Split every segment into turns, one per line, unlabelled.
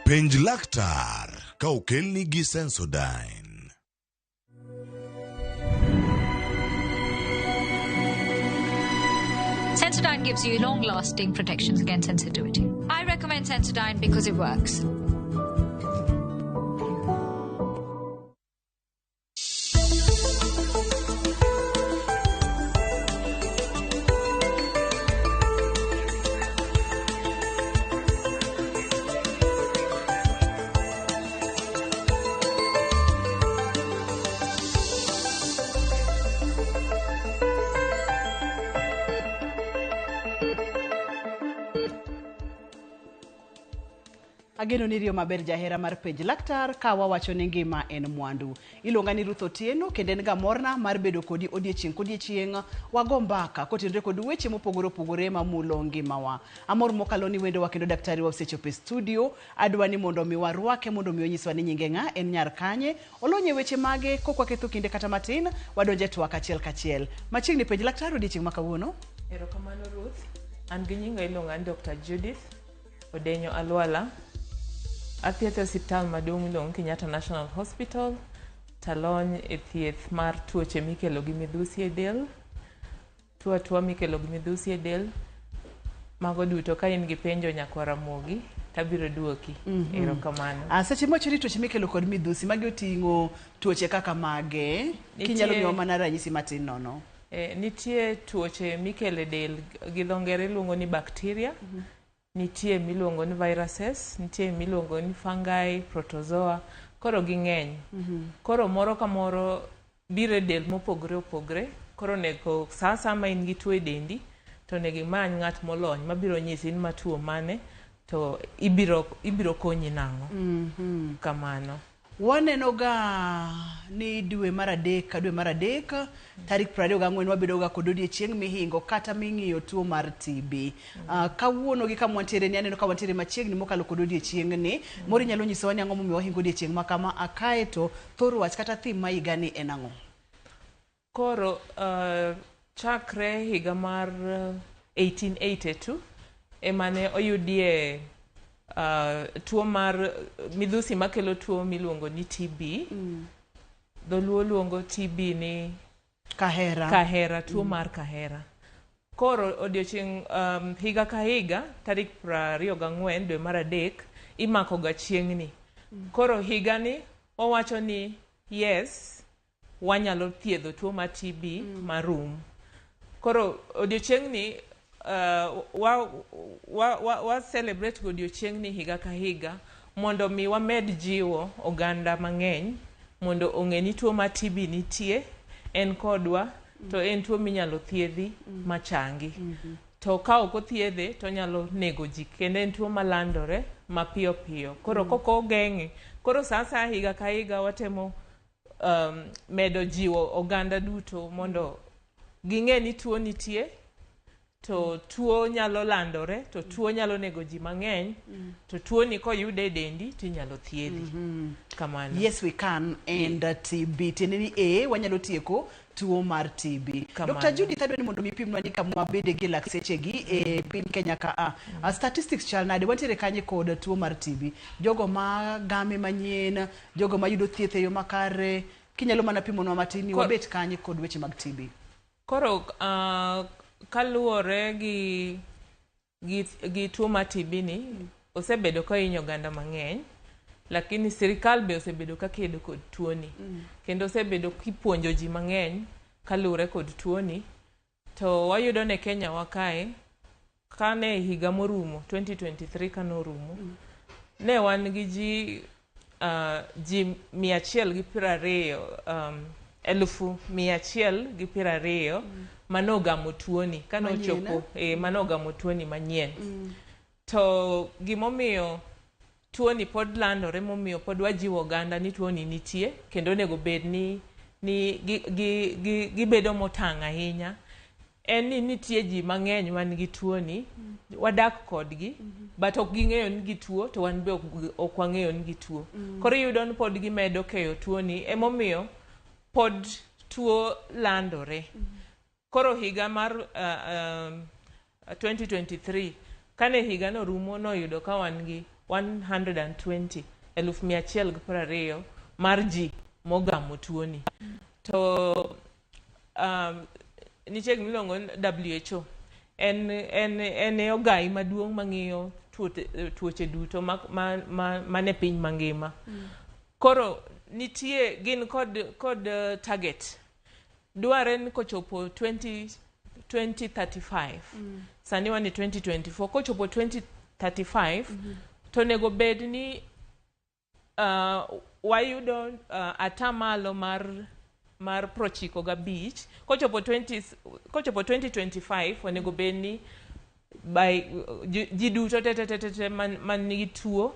Penj laktar ka okelni gi Sensodyne.
Sensodyne gives you long-lasting protections against sensitivity. I recommend Sensodyne because it works.
Ageno ni iriyo maber jahera mar penj laktar ka wawacho ni ngima en mwandu. Iluonga ni Ruth Otieno kendo en ga morna mar bedo kodi odiechieng' kodiechieng' wago mbaka kotenore kod weche mopogore opogore mamulo ngimawa. Amor mokalo ni wendowa kendo daktari wa osechopo e studio. Adwa ni mondo mi warwake mondo mi onyiswa ni nyinge ng'a, en nyar kanye, olony e weche mage, kok waketho kinde kata matin, wadonjo e twak achiel kachiel. Machiegni penj laktar odiechieng' ma kawuono.
Erokamano Ruth. An gi nyinga iluonga ni Dr. Judith Odenyo Alwala. Athietho e osiptal maduong' miluongo ni Kenyatta National Hospital. Talony e thieth mar tuoche mikelo gi midhusi e del. Tuo atuo mikelo gi midhusi e del. Mago duto ka in gi penjo nyakwar Ramogi tabiro duoki. Erokamano.
Ah, seche mwacho ni tuoche mikelo kod midhusi, magi oting'o tuoche kaka mage? Kinyalo miyowa mana ranyisi matin nono.
Nitie tuoche mikelo e del gi dho ngere iluongo ni bacteria. Nitie miluongo ni viruses, nitie miluongo ni fungi, protozoa, koro ging'eny. Koro moro ka moro biro e del mopogore opogre, koro onego sa asaya ma in gi tuo e dendi, to onego imany ng'at molony mabiro nyisi ni ma tuo mane, to ibiro konyi nang'o. Kamano.
Waneno ga ni dwe mar adek ka dwe mar adek tarik 24 wabedo ga kod odiechieng' mihingo kata ming'iyo tuo mar TB. Kawuono gi kama wantiere ni aneno ka wantiere machiegni mokalo kod odiechieng'ni. Moro inyalo nyisowa ni ang'o momiyo wahingo odiechieng' ma kama kaeto thor wach kata theme ma higa ni en ang'o?
Koro chakre higa mar 1882 emane oyudie tuo mar midhusi makelo tuo miluongo ni TB. Dholuo luongo TB ni
kahera.
Kahera, tuo mar kahera. Koro odiochieng' higa ka higa tarik 24 dwe mar adek imako ga chieng'ni. Koro higani wawacho ni yes, wanyalo thiedho tuo mar TB marum. Koro odiochieng'ni wa celebrate godiochieng'ni higa ka higa mondo mi wamed jiwo oganda mang'eny mondo ong'e ni tuo mar TB nitie, en kodwa, to en tuo minyalo thiedhi machangi. To ka ok othiedhe to onyalo nego ji kendo en tuo malandore mapiyo piyo. Koro kok ogeng'e, koro sa asaya higa ka higa watemo medo jiwo oganda duto mondo ging'e ni tuo nitie, to tuo nyalo landore, to tuo nyalo nego ji mang'eny, to tuo ni koyude e dendi to inyalo thiedhi. Kamano.
Yes we can end TB. Tiende ni ee wanyalo tieko tuo mar TB.
Kamano.
Dr. Judith adwa ni mondo mi ipimnwa ni kama wabede gi laktechegi e piny Kenya ka a. Statistics chal nade? Wantiere kanye kod tuo mar TB? Jogo ma game manyien, jogo mayudo thieth e yo makare, kinyalo mana pimonwa matin ni wabet kanye kod weche mag TB?
Koro kaluwore gi tuo mar TB ni, osebedo ka hinyo oganda mang'eny, lakini sirikal be osebedo ka kedo kod tuo ni. Kendo osebedo kipuonjo ji mang'eny kaluwore kod tuo ni. To wayudo ne Kenya wa kae, kane higa morumo, 2023 kanorumo, ne wan gi ji 120, 120,000 manogamo tuoni kanochopo, manogamo tuoni manyien. To gimomiyo tuoni pod landore, momiyo pod wajiwo oganda ni tuoni nitie kendo onego bed ni gibedo motang' ahinya, en ni nitie ji mang'eny man gi tuoni, wadak kodgi, but ok ging'eyo ni gituo, to wan be ok wang'eyo ni gituo. Koro iyudo ni pod gimedo keyo tuoni, emomiyo pod tuo landore. Koro higa mar 2023, kane higa no rumo, noyudo ka wan gi 120, 120,000 mar ji mogamo tuoni. To nitie gimiluongo ni WHO. En e ogai maduong' mang'iyo tuoche duto mane piny mangima. Koro nitie gin kod target. Dware ni kochopo 2035. Sani wan e 2024. Kochopo 2035 to onego bed ni wayudo atamalo mar 95. Kochopo 2025 onego bed ni by ji duto te man nigi tuo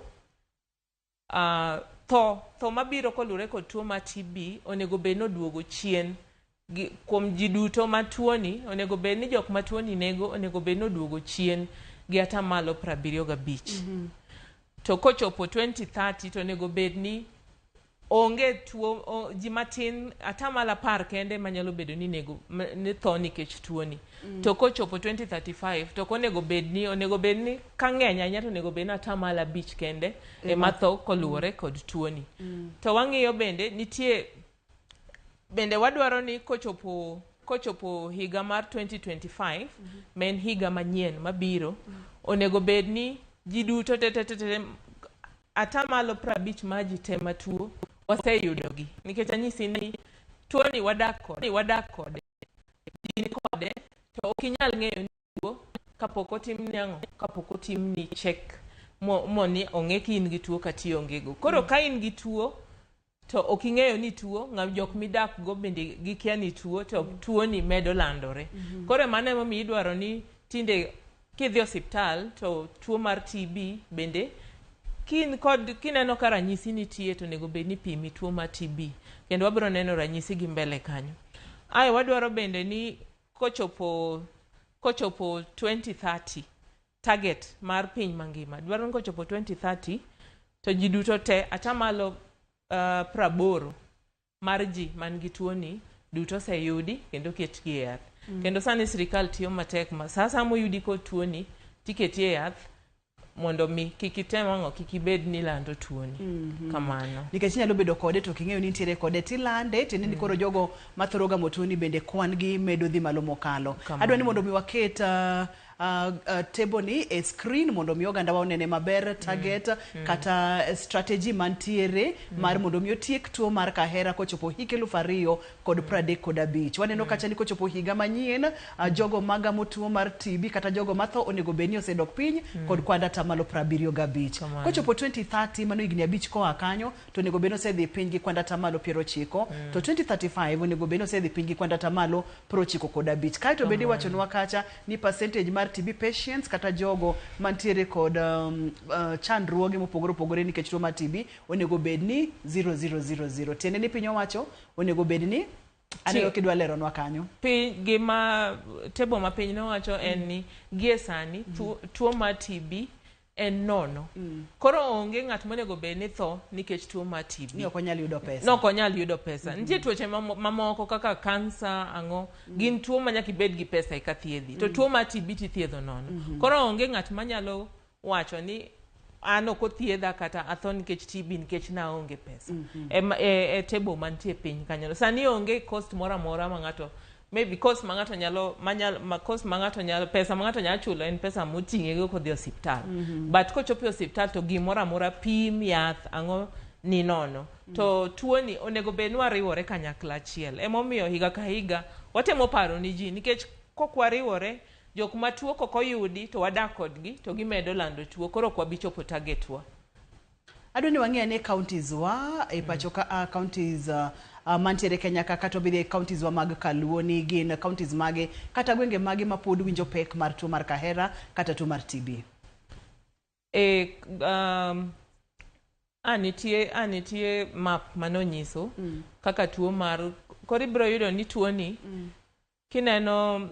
tho mabiro kolure kod tuo mar TB onego bed ni oduogo chien. Kuom ji duto matuoni onego bed ni jok matuoni nego onego bed ni oduogo chien gi atamalo 75. To kochopo 2030 to onego bed ni onge tuo, ji matin atamalo 10 kende manyalo bedo ni nego ni tho nikech tuoni. To kochopo 2035 to onego bed ni ka ng'eny ahinya to onego bed ni atamalo 5 kende ema tho koluwore kod tuoni. To wang'iyo bende nitie bende wadwaro ni kochopo higa mar 2025 ma en higa manyien mabiro onego bed ni ji duto te atamalo 50 mar ji te matuo waseyudogi. Nikech anyisi ni tuoni wadak kode, ji ni kode, to ok inyal ng'eyo ni tuo kapok otimni ang'o, kapok otimni check moni ong'e ki in gi tuo kata ionge go. Koro ka in gi tuo to ok ing'eyo ni tuo, ng'a jok midak go bende gikia ni tuo, to tuoni medo landore. Koro mano emomiyo idwaro ni tinde kidhi osiptal to tuo mar TB bende kineno ka ranyisi nitie to onego bed ni pimi tuo mar TB, kendo wabiro neno ranyisi gi mbele kanyo. Ae wadwaro bende ni kochopo 2030 target mar piny mangima dwaro ni kochopo 2030 to ji duto te atamalo 80 mar ji man gi tuoni duto oseyudi kendo ketgi e yath. Kendo sani sirikal tiyo matek ma sa moyudi kod tuoni tiketi e yath mondo mi kik item ang'o, kik ibed ni lando tuoni. Kamano.
Nikech inyalo bedo kode to king'eyo ni nitiere kode tilande, tiende ni koro jogo mathoro gamo tuoni bende kwan gi medo dhi malo mokalo. Adwa ni mondo mi waket table ni e screen mondo mi oganda wa onene maber target kata strategy mantiere mar mondo mi otiek tuo mar kahera kochopo hik 2035. Waneno kacha ni kochopo higa manyien jogo magamo tuo mar TB kata jogo matho onego bed ni osedok piny kod kwand atamalo 75. Kochopo 2030 mano higni 5 koa kanyo to onego bed ni osedhi piny gi kwand atamalo 90, to 2035 onego bed ni osedhi piny gi kwand atamalo 95. Kaeto bende iwachonwa kacha ni percentage mar TB patients kata jogo mantiere kod chandruoge mopogore opogore nikech tuo mar TB onego bed ni 0000. Tiende ni piny owacho onego bed ni aneno kidwa leronwa kanyo.
Piny gima table ma piny nowacho en ni gie sani tuo mar TB en nono. Koro onge ng'at monego bed ni tho nikech tuo mar TB.
Ni ok onyal yudo pesa.
No ok onyal yudo pesa. Nitie tuoche mamoko kaka kansa ang'o, gin tuo ma nyaka ibed gi pesa eka thiedhi. To tuo mar TB tithiedho nono. Koro onge ng'at manyalo wacho ni an ok othiedha kata atho nikech TB nikech naonge pesa. E table mantie piny kanyo. Sani onge cost moro amora ma ng'ato maybe cost ma ng'ato nyalo cost ma ng'ato nyalo pesa ma ng'ato nyalo chulo en pesa moting'e go kodhi osiptal. But kochopo e osiptal to gimoro amora pim, yath, ang'o ni nono. To tuoni onego bed ni wariwore kanyakla achiel. Emomiyo higa ka higa watemo paro ni ji nikech kok wariwore jok matuo kok oyudi to wadak kodgi to gimedo lando tuo, koro ok wabi chopo target wa.
Adwa ni wang'e ane counties wa e pacho ka counties mantiere Kenya ka kata obedie counties wa mag Kaluo ni gin counties mage kata gwenge mage ma pod winjo pek mar tuo mar kahera kata tuo mar TB.
Nitie map manonyiso kaka tuo mar koro ibiro yudo ni tuo ni kineno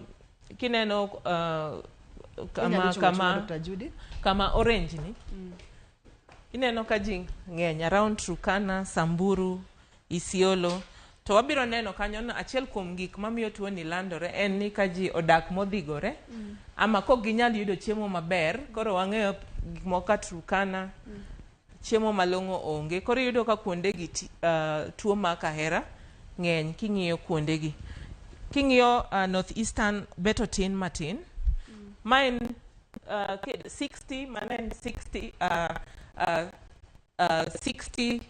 kama orange ni ineno ka ji ng'eny around Turkana, Samburu, Isiolo. To wabiro neno kanyo ni achiel kuom gik mamiyo tuo ni landore en ni ka ji odak modhigore ama kok ginyal yudo chiemo maber. Koro wang'eyo gik moko ka Turkana, chiemo malong'o onge. Koro iyudo ka kuondegi tuo mar kahera ng'eny king'iyo kuondegi. King'iyo North Eastern bet otin matin. Ma en 60, mano en 60, 60,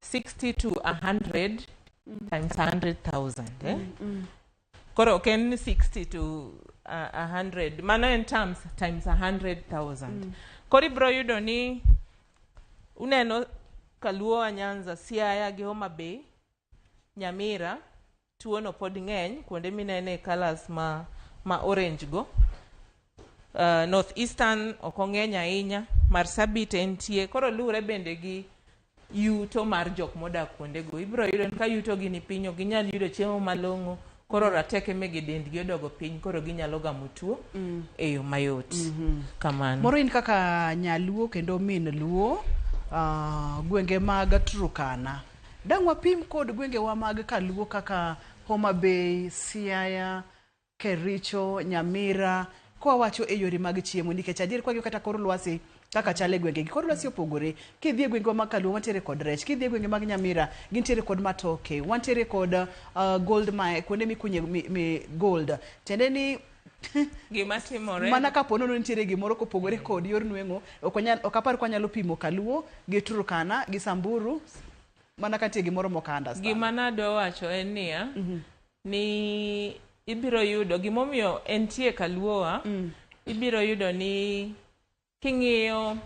60 to 100 times 100,000. Eh? Koro ok en 60 to 100, mano en times 100,000. Koro ibiro yudo ni uneno Kaluo, Nyanza, Siaya gi Homa Bay, Nyamira, tuono pod ng'eny kuonde minene colors ma orange go. North Eastern ok ong'eny ahinya, Marsabit entie. Koro luwre bende gi yuto mar jok modak kuondego. Ibiro yudo ni ka yuto gi ni piny, ok ginyal yudo chiemo malong'o, koro rateke mege dendgi odogo piny, koro ginyalo gamo tuo e yo mayot. Kamano.
Moro in kaka nyaluo kendo min luo, gwenge mag Turkana, dang' wapim kod gwengewa mag Kaluo kaka Homa Bay, Siaya, Kericho, Nyamira, kwawacho e yore mag chiemo, nikech adier kwang'iyo kata kor lwasi kaka chal e gwengegi, kor lwasi opogore. Kidhi e gwengewa mag Kaluo wantiere kod rech, kidhi e gwenge mag Nyamira gintiere kod matoke, wantiere kod gold mine, kuonde mikunye mi gold. Tiende ni
gima timore
mana kapo nono nitiere gimoro kopogore kod yor nweng'o, ok apar kwanyalo pimo Kaluo gi Turkana gi Samburu, mana ka nitie gimoro mok understand.
Gima nadwa wacho en niya, ni ibiro yudo gimomiyo entie Kaluowa, ibiro yudo ni king'iyo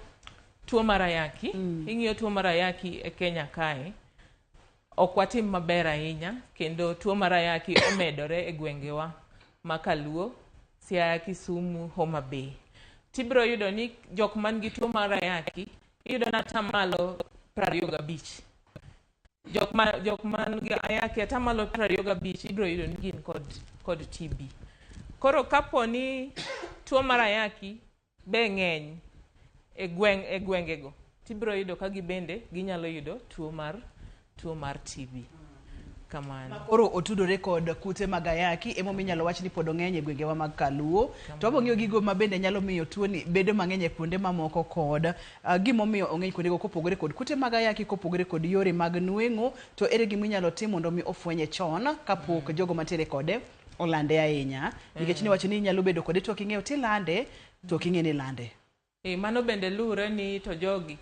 tuo mar ayaki, ing'iyo tuo mar ayaki e Kenya kae, ok watim maber ahinya, kendo tuo mar ayaki omedore e gwengewa ma Kaluo, Siaya, Kisumu, Homa Bay. Tibiro yudo ni jok man gi tuo mar ayaki iyudo ni atamalo 25. Jok man gi ayaki atamalo 25 ibiro yudo ni gin kod TB. Koro kapo ni tuo mar ayaki be ng'eny e gwengego, tibiro yudo ka gibende ginyalo yudo tuo mar TB. Kamano.
Koro otudore kod kute mag ayaki, emomiyo inyalo wach ni pod ong'eny e gwengewa mag Kaluo. To wabiro ng'iyo gigo ma bende nyalo miyo tuoni bedo mang'eny e kuonde mamoko kod gimomiyo ong'eny kuondego kopogore kod kute mag ayaki, kopogore kod yore mag nweng'o, to ere gima inyalo tim mondo mi ofwenye chon kapok jogo mantiere kode olande ahinya. Nikech niwacho ni inyalo bedo kode to ok ing'eyo tilande, to ok ing'e ni ilande.
Mano bende luwre ni to jogi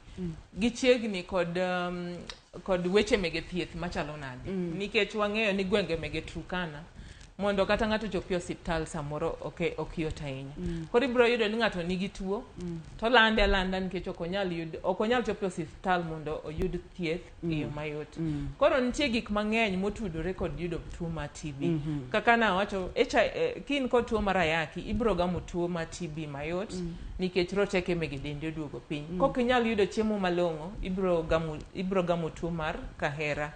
gichiegni kod weche mege thieth machalo nade. Nikech wang'eyo ni gwenge mege Turkana, mondo kata ng'ato chopi e osiptal samoro ok yot ahinya. Koro ibiro yudo ni ng'ato nigi tuo, to lande alanda nikech ok onyal chopo e osiptal mondo oyud thieth e yo mayot. Koro nitie gik mang'eny motudore kod yudo tuo mar TB. Kaka nawacho, ka in kod tuo mar ayaki, ibiro gamo tuo mar TB mayot, nikech roteke mege dendi oduogo piny. Kok inyal yudo chiemo malong'o, ibiro gamo tuo mar kahera.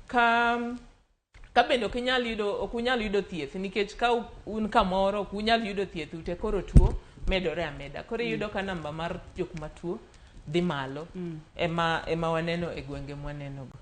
Ka bende ok unyal yudo thieth, nikech ka un kamoro ok unyal yudo thieth ute, koro tuo medore ameda. Koro iyudo ka namba mar jok matuo dhi malo, ema waneno e gwenge mwanenogo.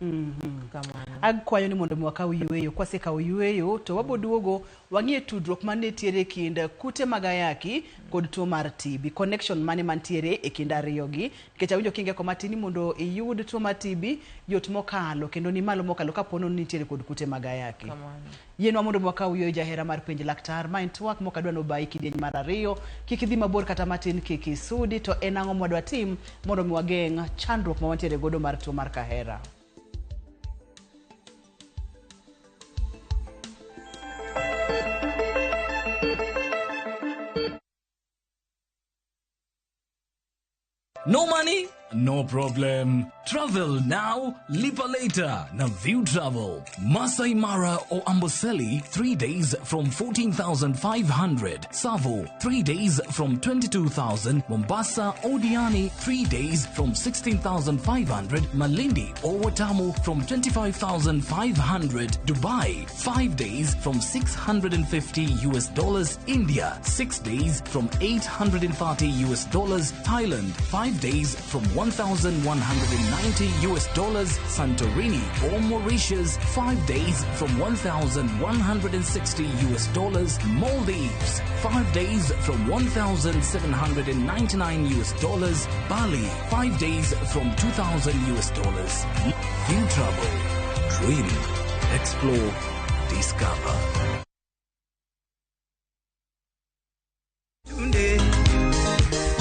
Kamano.
Akwayo ni mondo mi wakaw yueyo. Kwasekawo yueyo to waboduogo wang'iye tudruok manitiere e kind kute mag ayaki kod tuo mar TB. Connection mane mantiere e kind ariyogi? Nikech awinjo kingeko matin ni mondo iyud tuo mar TB yot mokalo kendo ni malo mokalo kapo ni nitiere kod kute mag ayaki. Yienwa mondo wakaw yueyo jahera mar penj laktar. Ma en twak mok adwa nobayi kidieny mar ariyo. Kik idhi mabor kata matin, kik isudi. To en ang'o mwadwa tim mondo mi wageng' chandruok ma wantiere godo mar tuo mar kahera?
No money? No problem. Travel now, lipa later. Na View Travel. Masai Mara or Amboseli, 3 days from 14,500. Savo, 3 days from 22,000. Mombasa or Diani, 3 days from 16,500. Malindi or Watamu from 25,500. Dubai, 5 days from $650 US. India, 6 days from $830 US. Thailand, 5 days from $1,190 US, Santorini or Mauritius, 5 days from $1,160 US, Maldives, 5 days from $1,799 US, Bali, 5 days from $2,000 US. View Travel. Dream. Explore. Discover.
Tunde,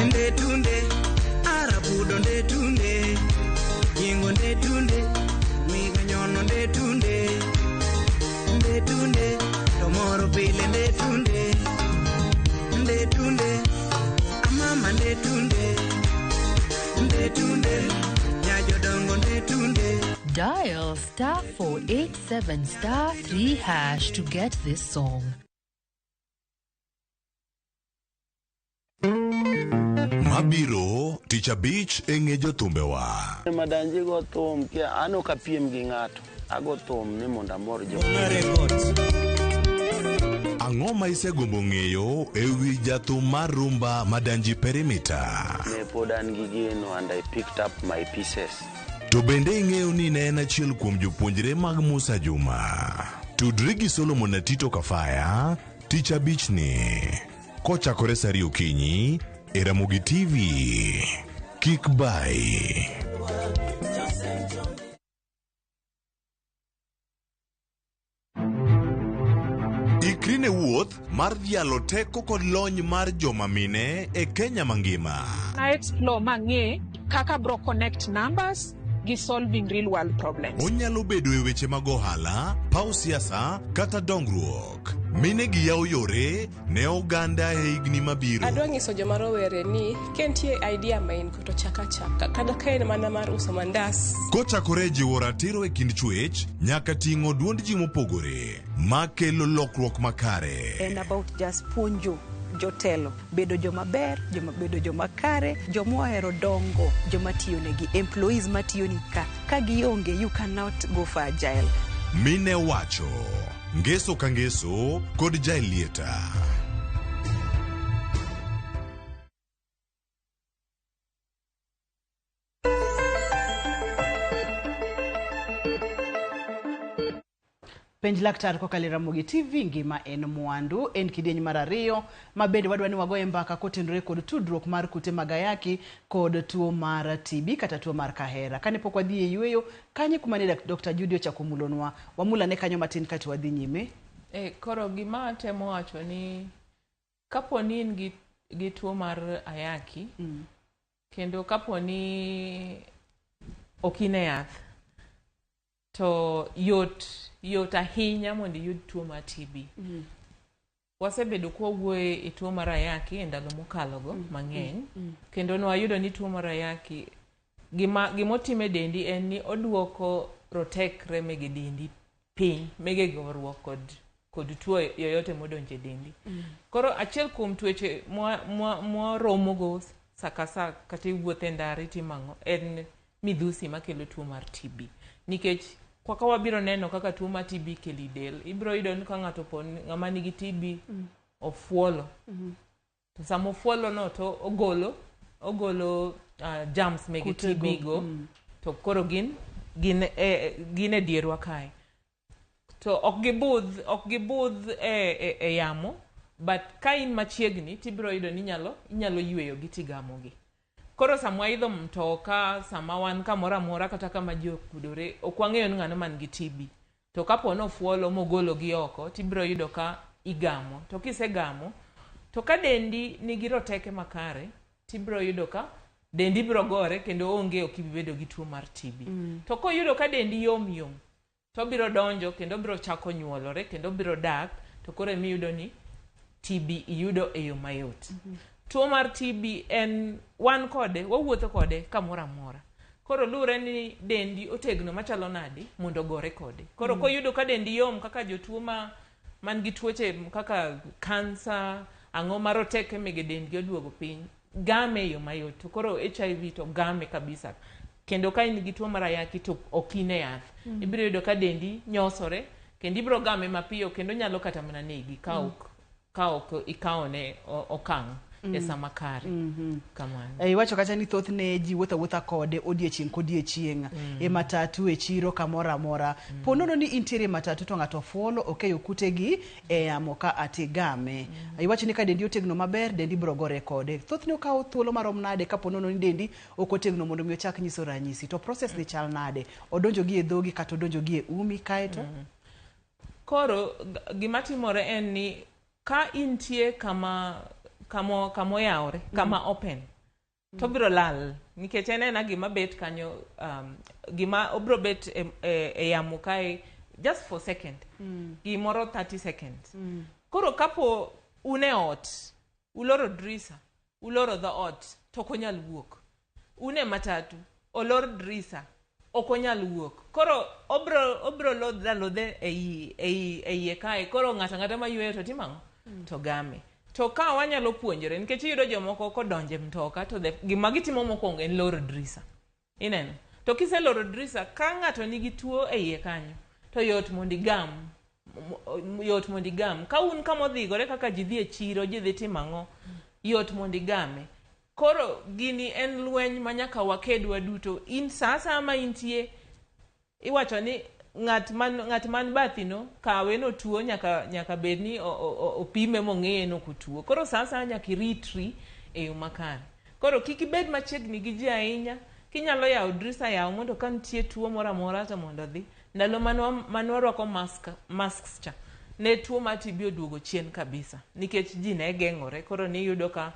nde tunde, arabudo nde tunde, yingo nde tunde, wiga nyono nde tunde, nde tunde, tomoro pile nde tunde, nde tunde, amama nde tunde, nde tunde, nyajodongo nde tunde.
Dial star 487 star 3 hash to get this song.
Mabiro tich abich e ng'e jothumbewa.
Madanji go thum kia an ok apiem gi ng'ato ago thum ni mondo amor jo
Ang'o ma isegombo ng'eyo e wi jathum mar rumba Madanji Perimeter?
Ne pod an gi geno and I picked up my pieces.
To bende ing'eyo ni ne en achiel kuom jopuonjre mag Musa Juma. Tudri gi Solomon Atito Kafaya tich abich ni kochakore saa ariyo okinyi e Ramogi TV. Kik bai. Ikri ne wuoth mar dhialo teko kod lony mar joma mine e Kenya mangima.
Na explore mang'e kaka bro connect numbers gi solving real world problems.
Onyalo bedo e weche mag ohala, paw siasa kata dongruok. Mine gi yawo yore ne oganda e higni mabiro.
Adwa nyiso joma rowere ni ka nitie idea ma in go to chak achaka kata ka en mana mar uso mandas.
Kochakore e jiwo ratiro e kind chwech nyaka ting'o duond ji mopogore makelo lokruok makare.
En about just puonjo jotelo bedo joma ber, joma bedo joma kare, joma ohero dongo, joma tiyo negi, employees matiyo ni ka. Ka gionge, you cannot go for agile.
Mine wacho ngeso ka ngeso kod Jaelieta.
Penj laktar kokalo e Ramogi TV ngima en mwandu en kidieny mar ariyo ma bende wadwa ni wagoye mbaka kotenore kod tudruok mar kute mag ayaki kod tuo mar TB kata tuo mar kahera. Kane pok wadhi e yueyo kanye kuma ne Dr. Judy ochako mulonwa wamulane kanyo matin kato wadhi nyime.
Koro gima atemo wacho ni kapo ni in gi tuo mar ayaki kendo kapo ni ok in e yath to yot ahinya mondo iyud tuo mar TB. Wasebedo kwawuoye e tuo mar ayaki e ndalo mokalogo mang'eny kendo nwayudo ni tuo mar ayaki gimotimo e dendi en ni oduoko rotekre mege dendi piny mege goruok kod tuo yoyote modonjo e dendi. Koro achiel kuom tuoche mwaromogo sa ka sa kata iwuotho e ndara itimo ang'o en midhusi makelo tuo mar TB. Nikech kaka wabiro neno kaka tuo mar TB kelo e del, ibiro yudo ni ka ng'ato ng'ama nigi TB ofuolo. To sama ofuolo no to ogolo germs mege TB go to koro gin e dierwa kae. To ok gibudh e yamo, but ka in machiegni tibiro yudo ni inyalo yweyo gi tigamogi. Koro sama waidho mtoka, sama wan kamoro amora kata kama ji okudore, ok wang'eyo ni ng'ano man gi TB. To kapo ni ofuolo mogolo gi oko, tibiro yudo ka igamo. To kisegamo, to ka dendi nigi roteke makare, tibiro yudo ka dendi biro gore kendo onge ok ibi bedo gi tuo mar TB. To koyudo ka dendi yom yom, to biro donjo kendo biro chako nyuolore kendo biro dak, to koro emiyudo ni TB iyudo e yo mayot. Tuo mar TB en wan kode, wawuotho kode kamoro amora. Koro luwre ni dendi otegno machalo nade mondo ogore kode. Koro koyudo ka dendi yom kaka jotuo man gi tuoche kaka kansa, ang'o ma roteke mege dendgi oduogo piny, game e yo mayot. To koro HIV to game kabisa. Kendo ka in gi tuo mar ayaki to ok in e yath. Ibiro yudo ka dendi nyosore, kendo ibiro game mapiyo kendo nyalo kata mana negi ka ok ikawone okang'. e sama kare. Kamano.
Iwacho kacha ni thothne ji wuotho awuotha kode odiechieng' kodiechieng' e matatu, e chiro, kamoro amora. Po nono ni intiere e matatu to ng'ato fuolo okeyo kutegi e yamo ka atigame. Iwacho ni ka dendi otegno maber, dendi biro gore kode. Thothne okawo thuolo marom nade kapo nono ni dendi ok otegno mondo mi ochak nyiso ranyisi? To process ni chal nade? Odonjo gi e dhogi kata odonjo gi e umi kaeto?
Koro gima timore en ni ka intie kama kamo kamoyawore, kama open, to biro lal nikech en ena gima bet kanyo, gima obiro bet e yamo kae just for second, gimoro 30 seconds. Koro kapo un e ot, uloro drisa, uloro dho ot, to ok onyal wuok. Un e matatu, olor drisa, ok onyal wuok. Koro obro lodhre alodhe ei iye kae. Koro ng'ato ang'ata mayweyo to timo ang'o? To game. To ka wanyalo puonjore, nikech iyudo jomoko kodonjo e mtoka to gima gitimo mokwongo en loro drisa. Ineno? To kiseloro drisa, ka ng'ato nigi tuo e iye kanyo, to yot mondo igam. Yot mondo igam. Ka un kama odhigore kaka ji dhi e chiro, ji dhi timo ang'o, yot mondo igame. Koro gini en lweny ma nyaka waked waduto. In sa asaya ma intie, iwacho ni ng'at man bathi no kawe no tuo nyaka bed ni opime mong'eye ni ok otuo. Koro sa asaya nyaka iritri e yo makare. Koro kik ibed machiegni gi ji ahinya. Kinyalo yawo drisa, yaw mondo ka nitie tuo moro amora to mondo odhi. Ndalo mane warwako masks cha, ne tuo mar TB oduogo chien kabisa nikech ji ne geng'ore. Koro niyudo ka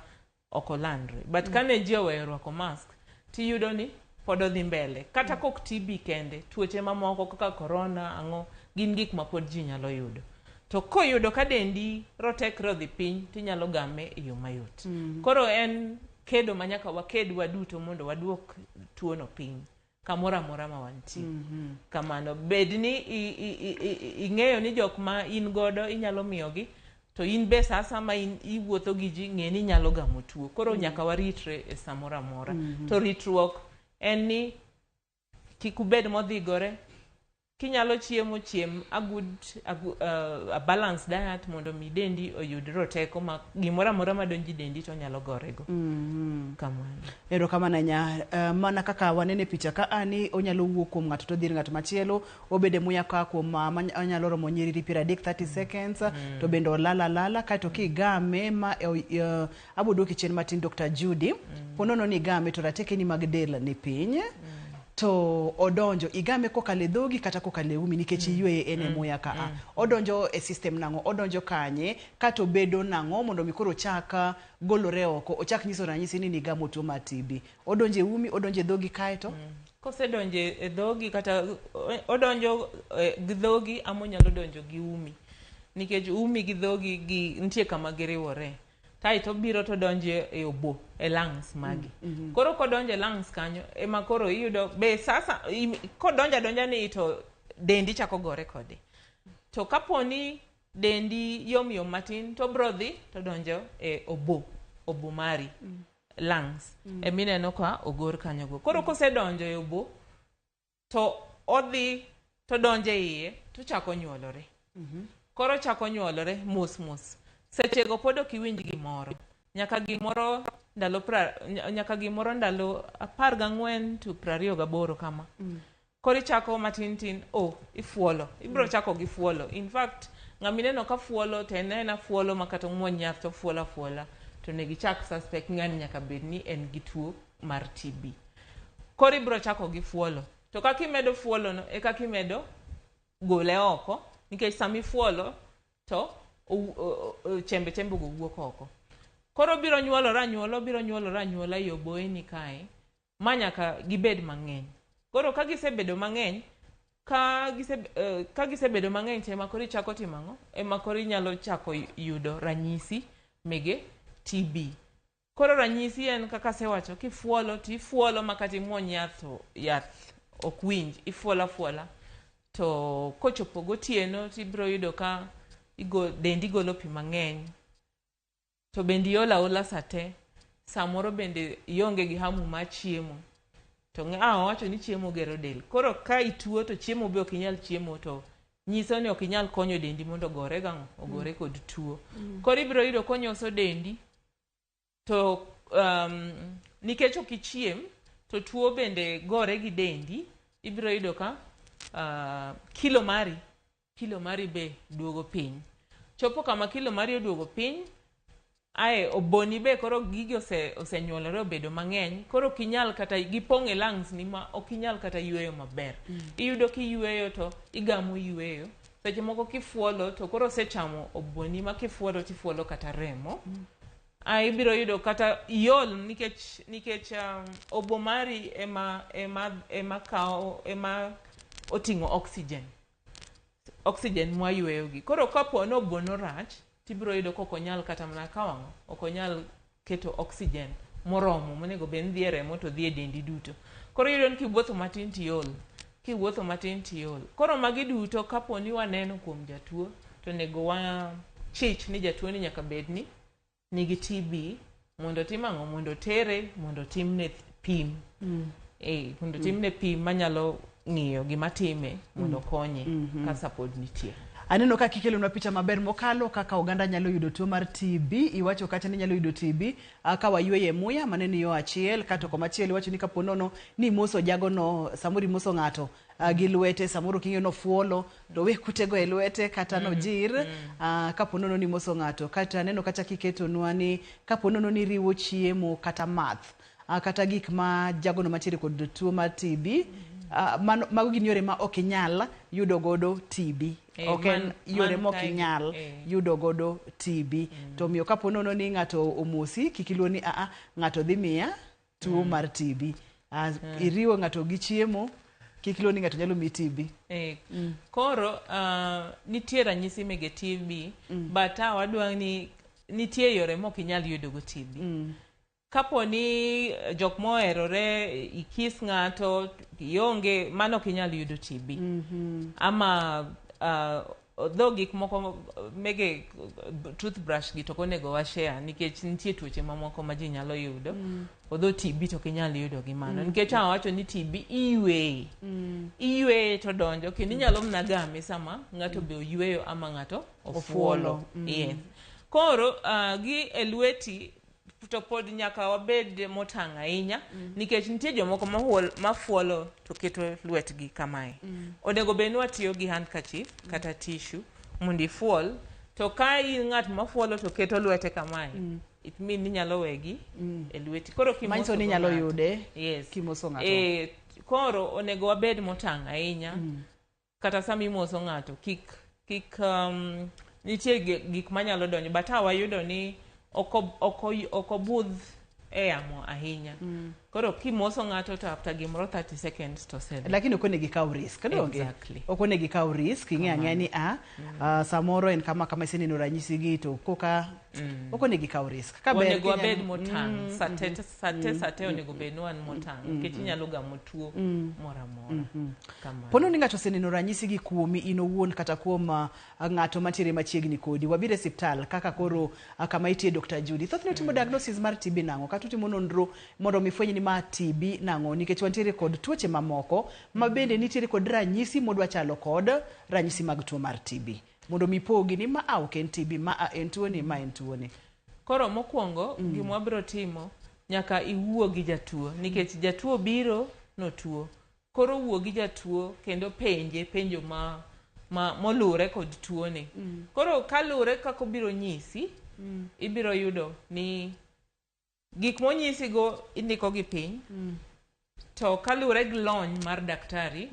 ok olandre. But kane ji oweyo rwako mask, tiyudo ni pod odhi mbele. Kata kok TB kende, tuoche mamoko kaka corona, ang'o, gin gik ma pod ji nyalo yudo. To koyudo ka dendi rotekre odhi piny, tinyalo game e yo mayot. Koro en kedo ma nyaka waked waduto mondo waduok tuono piny kamoro amora ma wantie. Kamano. Bed ni ing'eyo ni jok ma in godo inyalo miyogi, to in be sa asaya ma in iwuotho gi ji, ng'e ni inyalo gamo tuo. Koro nyaka waritre e samoro amora. To ritruok en ni kik ubed modhigore. Kinyalo chiemo, chiem a good a, a balanced diet mondo mi dendi oyud roteko ma gimoro amora madonjo e dendi to onyalo gorego. Kamano.
Erokamano ahinya. Mana kaka waneno e picha ka a ni onyalo wuok kuom ng'ato to odhi ir ng'at machielo, obedo e muya ka kuom onyalo romo nyiriri 30, 30 seconds, to bende olal alala kaeto kigame ma abo duoki chien matin Dr. Judy. Po nono ni igame to ratekeni mag del ni piny, to odonjo igame kokalo e dhogi kata kokalo e umi nikech iyueyo en e muya ka a. Odonjo e system nang'o, odonjo kanye, kato obedo nang'o mondo mi koro ochak golore oko, ochak nyiso ranyisi ni nigamo tuo mar TB. Odonjo e umi, odonjo e dhogi kaeto?
Kosedonjo e dhogi kata odonjo gi dhogi ama onyalo donjo gi umi. Nikech umi gi dhogi gi nitie kama giriwore. Kaeto obiro to odonjo e obo, e lungs magi. Koro kodonjo e lungs kanyo, ema koro iyudo be sasa kodonjo adonja ni to dendi chako gore kode. To kapo ni dendi yom yom matin, to obro dhi to donjo e obo mari, lungs. Emineno ka ogor kanyogo. Koro kosedonjo e obo, to odhi to donjo e iye to chako nyuolore. Koro chako nyuolore mos mos. Sechego pod ok iwinj gimoro. Nyaka gimoro ndalo 14 to 28 kama. Koro ichako matin tin, oh, ifuolo. Ibiro chako gi fuolo. In fact, ng'ama ineno ka fuolo to en aena fuolo ma kata omuony yath to fuolo afuola. To onego ichak suspect ng'ani nyaka bed ni en gi tuo mar TB. Koro ibiro chako gi fuolo. To kaka imedo fuolo no, e kaka imedo gole oko. Nikech sama ifuolo to chembe chembe go wuok oko. Koro obiro nyuolore anyuola, obiro nyuolore anyuola e oboyeni kae, ma nyaka gibed mang'eny. Koro ka gisebedo mang'eny, ka gisebedo mang'eny to ema koro ichako timo ang'o? Ema koro inyalo chako yudo ranyisi mege TB. Koro ranyisi en kaka asewacho, kifuolo to ifuolo ma kata imuony yath to yath ok winj, ifuolo afuola. To kochopo gotieno to ibiro yudo ka dendi golo pi mang'eny. To bende iol aola sate, samoro bende ionge gi hamu mar chiemo. To owacho ni chiemo gero del. Koro ka ituo to chiemo be ok inyal chiemo to nyiso ni ok inyal konyo dendi mondo ogore gang'o? Ogore kod tuo. Koro ibiro yudo konyoso dendi. To nikech ok ichiem to tuo bende gore gi dendi, ibiro yudo ka kilo mari be duogo piny. Chopo kama kilo mari oduogo piny, ae oboni be koro gigi osenyuolore obedo mang'eny, koro ok inyal kata gipong' e lungs ni ma ok inyal kata yweyo maber. Iyudo kiyweyo to igamo yweyo. Seche moko kifuolo to koro osechamo oboni ma kifuolo tifuolo kata remo. Ibiro yudo kata iol nikech obo mari ema kawo ema oting'o oxygen mwayweyo gi. Koro kapo ni obono rach, tibiro yudo ka ok onyal kata mana kawo ang'o, ok onyal keto oxygen moromo monego bed ni dhi e remo to dhi e dendi duto. Koro iyudo ni kiwuotho matin tiol, kiwuotho matin tiol. Koro magi duto kapo ni waneno kuom jatuo, to onego wachich ni jatuo ni nyaka bed ni nigi TB mondo otim ang'o, mondo otere mondo otimne pim. Mondo otimne pim manyalo ng'iyo gima time mondo okonye ka sa pod nitie.
Aneno ka kikelonwa picha maber mokalo kaka oganda nyalo yudo tuo mar TB. Iwacho kacha ni nyalo yudo TB ka wayweyo e muya, mano en yo achiel. Kato komachielo iwacho ni kapo nono ni imoso jagono, samoro imoso ng'ato gi lwete, samoro king'iyo nofuolo to we kutego e lwete kata nojir kapo nono ni imoso ng'ato. Kata aneno kacha kiketonwa ni kapo nono ni iriwo chiemo kata math kata gik ma jagono mantiere kod tuo mar TB, mago gin yore ma ok inyal yudo godo TB. Ok en yore
man
ma ok
kae gi,
inyal yudo godo TB. To omiyo kapo nono ni ng'ato omosi, kik iluor ni aa ng'ato dhi miya tuo mar TB. Iriwo ng'ato gi chiemo, kik iluor ni ng'ato nyalo miyi TB.
Koro nitie ranyisi mege TB, but wadwa ni nitie yore mok inyal yudo go TB. Kapo ni jok moherore ikis ng'ato ionge, mano ok inyal yudo TB. Ama dho gik moko mege toothbrush gi to ok onego wa share nikech nitie tuoche mamoko ma ji nyalo yudo. Although TB to ok inyal yudo gi mano. Nikech awacho ni TB iyweye. Iyweye to donjo kendo inyalo mana game sama ng'ato be oyweyo ama ng'ato ofuolo.
Ofuolo.
Yes. Koro gi e lweti to pod nyaka wabed motang' ahinya nikech nitie jomoko mafuolo to keto lwetgi kamae. Onego bed ni watiyo gi handkerchief kata tissue mondo ifuol. To ka in ng'at mafuolo to keto lwete kamae, it mean ni inyalo wegi e lweti. Koro kimoso
Manyiso ni
go
inyalo
ng'ato.
yude
Yes.
kimoso ng'ato.
Koro onego wabed motang' ahinya kata sama imoso ng'ato kik nitie gik manyalo donjo, but wayudo ni ok obudh e yamo ahinya. Koro kimoso ng'ato to after gimoro 30 seconds to osedhi.
Lakini ok onego ikaw risk, donge?
Exactly.
Ok onego ikaw risk, ing'e ang'eya ni a samoro en kama kama iseneno ranyisi gi to koka ok onego ikaw risk. Ka ber
Onego wabed motang' sate sate sate, onego bed ni wan motang' nikech inyalo gamo tuo moro amora. Kamano.
Pono ni ng'ato oseneno ranyisi gi kuomi in owuon kata kuom ng'ato mantiere machiegni kodi, wabiro e osiptal kaka koro kama itie Dr. Judy. Thothne utimo diagnosis mar TB nang'o? Kata utimo nonro mondo mi fweny ni ma TB nang'o? Nikech wantiere kod tuoche mamoko ma bende nitiere kod ranyisi modwa chalo kod ranyisi mag tuo mar TB. Mondo mi pogi ni ma a ok en TB, ma a en tuo ni, ma en tuo ni.
Koro mokwongo gima wabiro timo, nyaka iwuo gi jatuo nikech jatuo biro notuo. Koro wuo gi jatuo kendo penje penjo ma molure kod tuone. Koro kaluwore kaka obiro nyisi, ibiro yudo ni gik monyisigo indiko gi piny. To kaluwore gi lony mar daktari,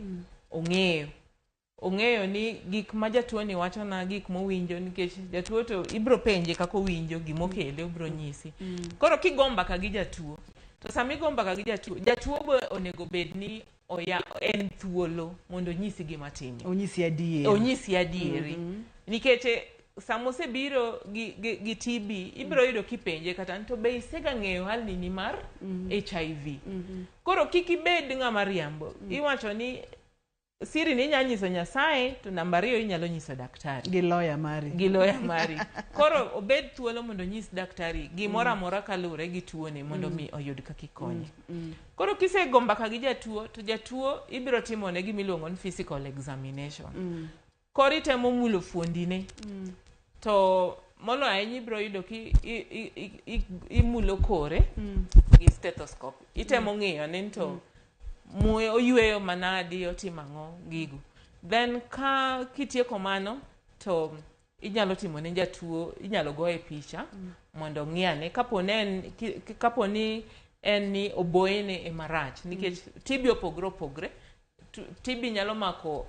ong'eyo ni gik ma jatuo ni wachona, gik mowinjo, nikech jatuo to ibiro penje kaka owinjo gimokele, obiro nyisi. Koro kigo mbaka gi jatuo, to sama igo mbaka gi jatuo, jatuo be onego bed ni oya en thuolo mondo onyisi gima time.
Onyisi adier.
Onyisi adieri. Nikech sama osebiro gi TB, ibiro yudo kipenje kata ni to be isega ng'eyo hali ni mar HIV. Koro kik ibed ng'ama riambo. Iwacho ni siri ni inya nyiso Nyasaye, to namba 2 inyalo nyiso daktari.
Gi lawyer mari.
Gi lawyer mari. Koro obed thuolo mondo onyis daktari gimoro amora kaluwore gi tuone mondo mi oyud kaka ikonye. Koro kisego mbaka gi jatuo, to jatuo ibiro timone gimiluongo ni physical examination. Koro itemo mulo fuondine. To Moloyo ahinya ibiro yudo ki imulo kore gi stethoscope. Itemo ng'iyo ni to muya oyweyo manadi, otimo ang'o gigo. Then ka kitieko mano to inyalo timo ne jatuo, inyalo goye picha mondo ong'i ane kapo ni en ni oboyene ema rach nikech TB opogore opogre. TB nyalo mako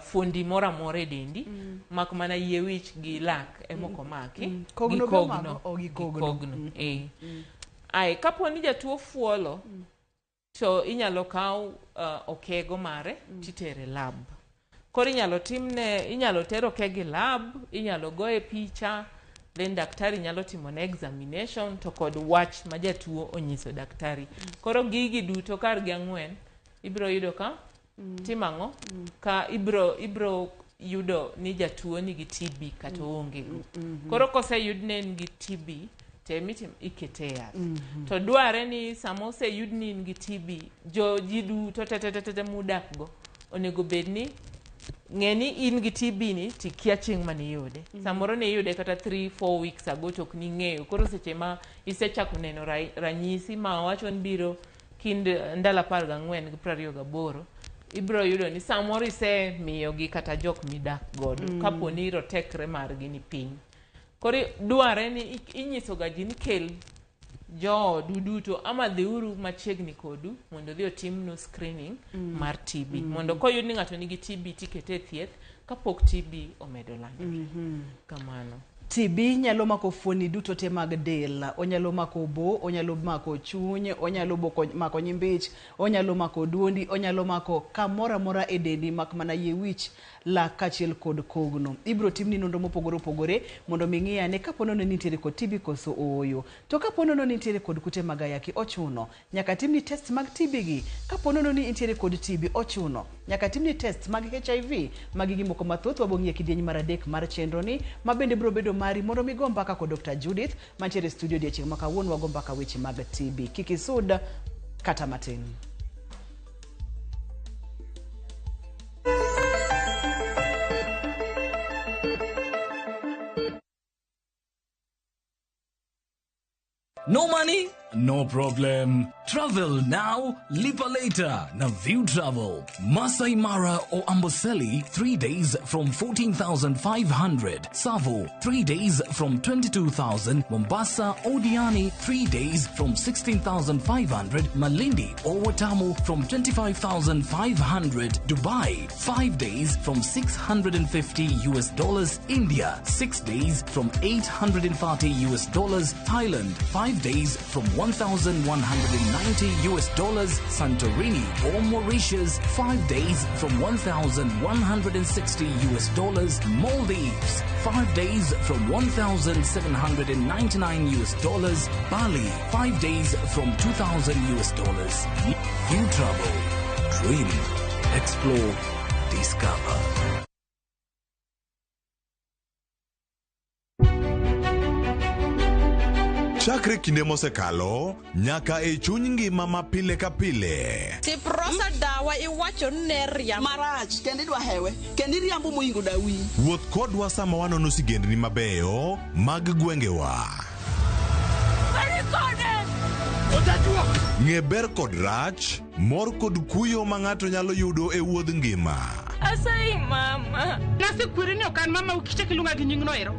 fuondi moro amora e dendi, mak mana yie wich gi lak ema ok omaki.
Kogno
gi
be omako? Oh, gi kogno.
Kogno, eh. Ai, kapo ni jatuo fuolo, to inyalo kaw okego mare titere lab. Koro inyalo timne, inyalo ter okego e lab, inyalo goye picha, then daktari nyalo timone examination to kod wach ma jatuo onyiso daktari. Koro gigi duto kar gi ang'wen, ibiro yudo ka timo ang'o? Ka ibiro yudo ni jatuo nigi TB kata oonge go. Koro koseyud ni en gi TB, to emitim ikete e yath. To dware ni sama oseyud ni in gi TB, jo ji duto te te te te mudak go onego bed ni ng'e ni in gi TB ni tikia chieng' mane iyude. Samoro ne iyude kata 3-4 weeks ago to ok ning'eyo. Koro seche ma isechako neno ranyisi ma wacho ni biro kind ndalo 14 gi 28, ibiro yudo ni samoro isemiyogi kata jok midak godo kapo ni rotekre margi ni piny. Koro dware ni inyiso ga ji ni kel joodu duto ama dhiuru machiegni kodu mondo odhi otimnu screening mar TB. Mondo koyud ni ng'ato nigi TB tikete e thieth kapok TB omedo landore. Kamano.
TB nyalo mako fuoni duto te mag del. Onyalo mako obo, onyalo mako chuny, onyalo mako nyimbich, onyalo mako duondi, onyalo mako kamoro amora e dendi mak mana yie wich, lak kaachiel kod kogno. Ibiro timni nonro mopogore opogore mondo mi ng'i ane kapo nono ni nitiere kod TB koso ooyo. To kapo nono ni nitiere kod kute mag ayaki ochuno nyaka timni test mag TB gi. Kapo nono ni nitiere kod TB ochuno nyaka timni test mag HIV. Magi gi moko mathoth wabiro ng'iyo e kidieny mar adek mar chenro ni, ma bende biro bedo mari mondo mi go mbaka kod Dr. Judith mantiere e studio odiechieng' ma kawuono wago mbaka weche mag TB. Kik isud kata matin.
No money? No problem. Travel now, lipa later. Na View Travel. Masai Mara or Amboseli, 3 days from 14,500. Tsavo, 3 days from 22,000. Mombasa or Diani, 3 days from 16,500. Malindi or Watamu from 25,500. Dubai, 5 days from $650 US dollars. India, 6 days from $830 US dollars. Thailand, 5 days from $1,190 US dollars. Santorini or Mauritius, 5 days from $1,160 US dollars. Maldives, 5 days from $1,799 US dollars. Bali, 5 days from $2,000 US dollars. You travel, dream, explore, discover.
Chakre kinde mosekalo nyaka e chuny ngima ma pile ka pile.
Tiprosa dawa iwacho ni ne riambo.
Marach kendo idwa hewe kendo iriambo moingo dawi.
Wuoth kodwa sama wanono sigendni mabeyo mag gwengewa. Ng'e ber kod rach, mor kod kuyo ma ng'ato nyalo yudo e wuodh ngima.
Asayi mama. Nasekweri ni ok an mama ukichak iluonga gi nyingno ero.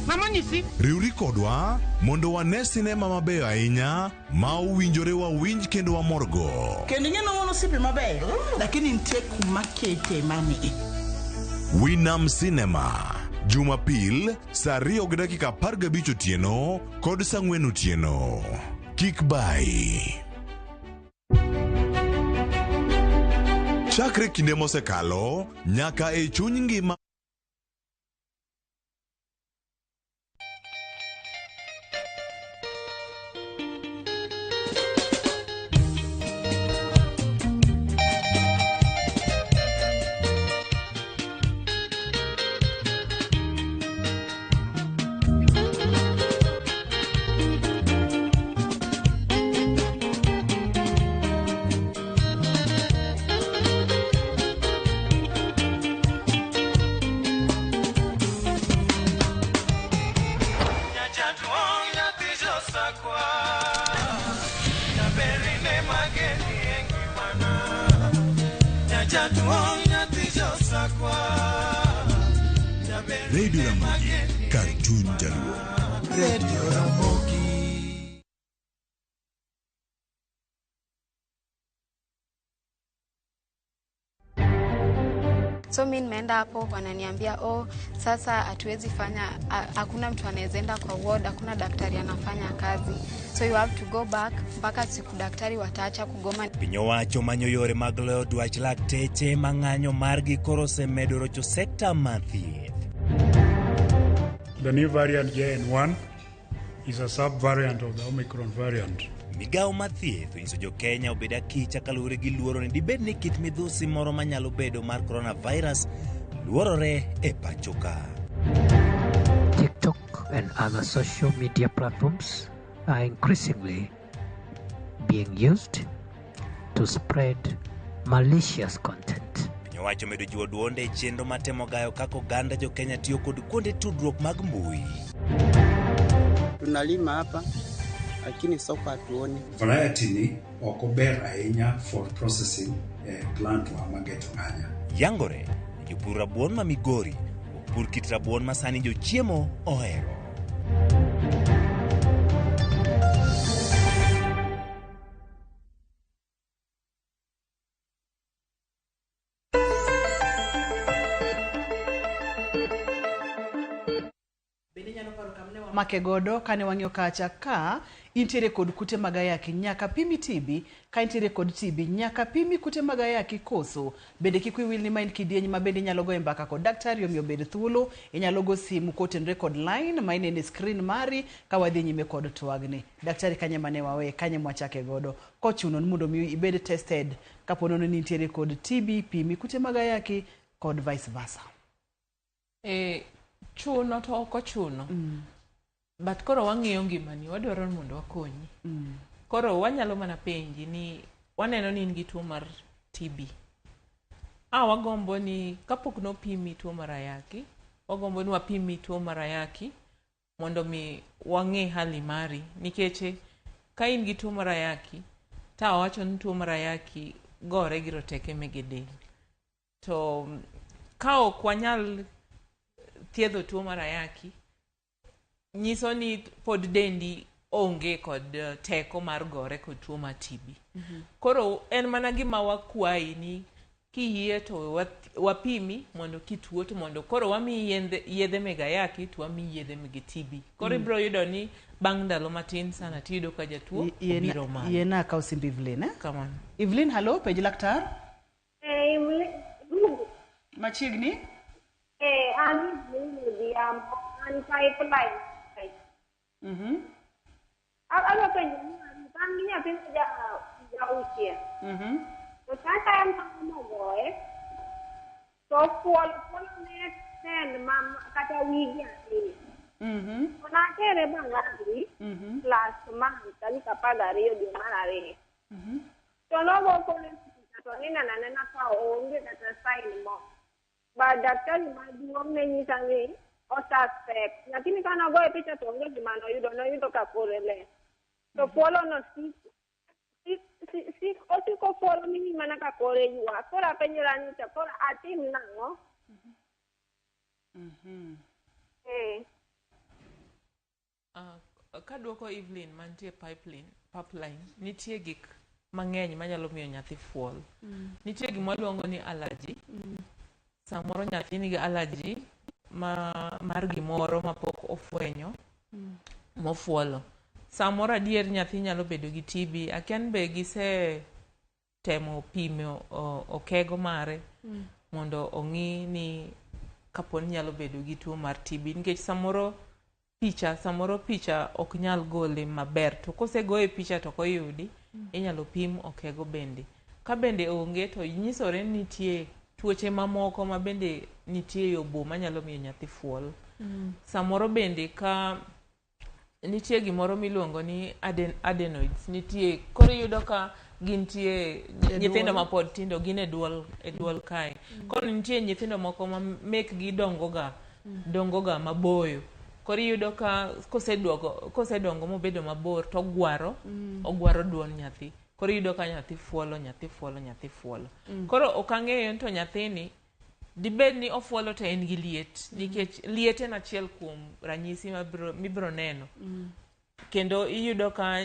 Mama onyisi.
Riwri kodwa mondo wane sinema mabeyo ahinya ma owinjore wawinj kendo wamorgo.
Kendo ing'e ni wan osiepe mabeyo, lakini nitie kuma kete mani.
Winam Cinema, Jumapil saa 2:15 otieno kod saa 4 otieno. Kik bayi. Chakre kinde mosekalo nyaka e chuny ngima.
Jaduong' nyathi josakwa. Jaber
Radio Ramogi, kar chuny Jaluo.
Radio Ramogi.
So mi nimeenda hapo, wananiambia oh, sasa hatuwezi fanya, hakuna mtu anaweza enda kwa ward, hakuna daktari anafanya kazi, so you have to go back mpaka siku daktari wataacha kugoma.
Piny owacho manyo yore mag loyo dwach lakteche ma ng'anyo margi koro osemedo rocho sekta mar thieth.
The new variant JN1 is a subvariant of the Omicron variant.
Migawo mar thieth onyiso jo-Kenya obed akicha kaluwore gi luoro ni dibed ni kit midhusi moro manyalo bedo mar coronavirus luorore e pacho ka.
TikTok and other social media platforms are increasingly being used to spread malicious content.
Piny owacho omedo jiwo duonde e chenro mar temo gayo kaka oganda jo-Kenya tiyo kod kuonde tudruok mag mbui.
Tunalima hapa lakini soko hatuoni.
Variety ni ok ober ahinya for processing e plant wa mageto ng'anya.
Yangore ni jopur rabuon ma Migori ok pur kit rabuon ma sani jochiemo ohero.
Make godo kane wang'iyo kacha ka intiere kod kute mag ayaki nyaka pimi TB, ka intiere kod TB nyaka pimi kute mag ayaki koso. Bende kik wiyi wil ni ma en kidieny ma bende inyalo goye mbaka kod daktari omiyo bed thuolo, inyalo go simu kotenore kod line ma ineno e screen mari ka wadhi nyime kod twagni. Daktari kanye mane wawe, kanye mwachake godo. Kochuno ni mondo mi ibed tested kapo nono ni intiere kod TB, pimi kute mag ayaki kod vice versa.
Chuno to ok ochuno. But koro wang'iyo ngimani, wadwaro ni mondo wakonyi. Koro wanyalo mana penji ni waneno ni in gi tuo mar TB. Wagombo ni kapok nopimi tuo mar ayaki, wagombo ni wapimi tuo mar ayaki mondo mi wang'e hali mari. Nikech ka in gi tuo mar ayaki, ta wawacho ni tuo mar ayaki gore gi roteke mege del. To ka ok wanyal thiedho tuo mar ayaki, nyiso ni pod dendi onge kod teko mar gore kod tuo mar TB. Koro en mana gima wakwayi ni kiyie to wapimi mondo kituo to mondo koro wamiyi yedhe meg ayaki to wamiyi yedhe meg TB. Koro ibiro yudo ni bang' ndalo matin sana tiyudo ka jatuo obiro malo.
Yiena akaw simb Evelyn, eh?
Kamano.
Evelyn, hallo, penj laktar. Machiegni?
An Evelyn Odhiambo, an pipeline. Adwa penjo ni an gi nyathi ma ja auchiel. To kaka en mogoye, to fuolo ne ten ma kata wigi ariyo. To natere Bangari last month tarik 12 dwe mar 2. To nogo kone to nineno anena ka oonge kata sign mo. But daktari maduong' ne nyisa ni osuspect. Lakini ka nogoye picha to onge gima noyudo, noyudo ka kore ler. To fuolo no osiko fuolo mini mana ka kore ywak. Koro apenjora ni to koro atim nang'o?
Kaduoko Evelyn mantie pipeline, nitie gik mang'eny manyalo miyo nyathi fuol. Nitie gima waluongo ni allergy. Samoro nyathi nigi allergy mar gimoro mapok ofwenyo mofuolo. Samoro adier nyathi nyalo bedo gi TB, akia ni be gise temo pimo okego mare mondo ong'i ni kaponi nyalo bedo gi tuo mar TB, nikech samoro picha ok nyal gole maber, to kosegoye picha to ok oyudi, inyalo pim okego bende. Ka bende onge to nyisore ni nitie tuoche mamoko ma bende nitie e obo manyalo miyo nyathi fuol. Samoro bende ka nitie gimoro miluongo ni adenoids, nitie koro iyudo ka gintie nyithindo mapod tindo gin e duol kae. Koro nitie nyithindo moko ma mekgi dongoga maboyo. Koro iyudo ka kosedongo mobedo mabor to ogwaro duol nyathi. Koro iyudo ka nyathi fuolo, nyathi fuolo, nyathi fuolo. Koro ok ang'eyo ni to nyathini dibed ni ofuolo to en gi liet nikech liet en achiel kuom ranyisi mabiro mibiro neno. Kendo iyudo ka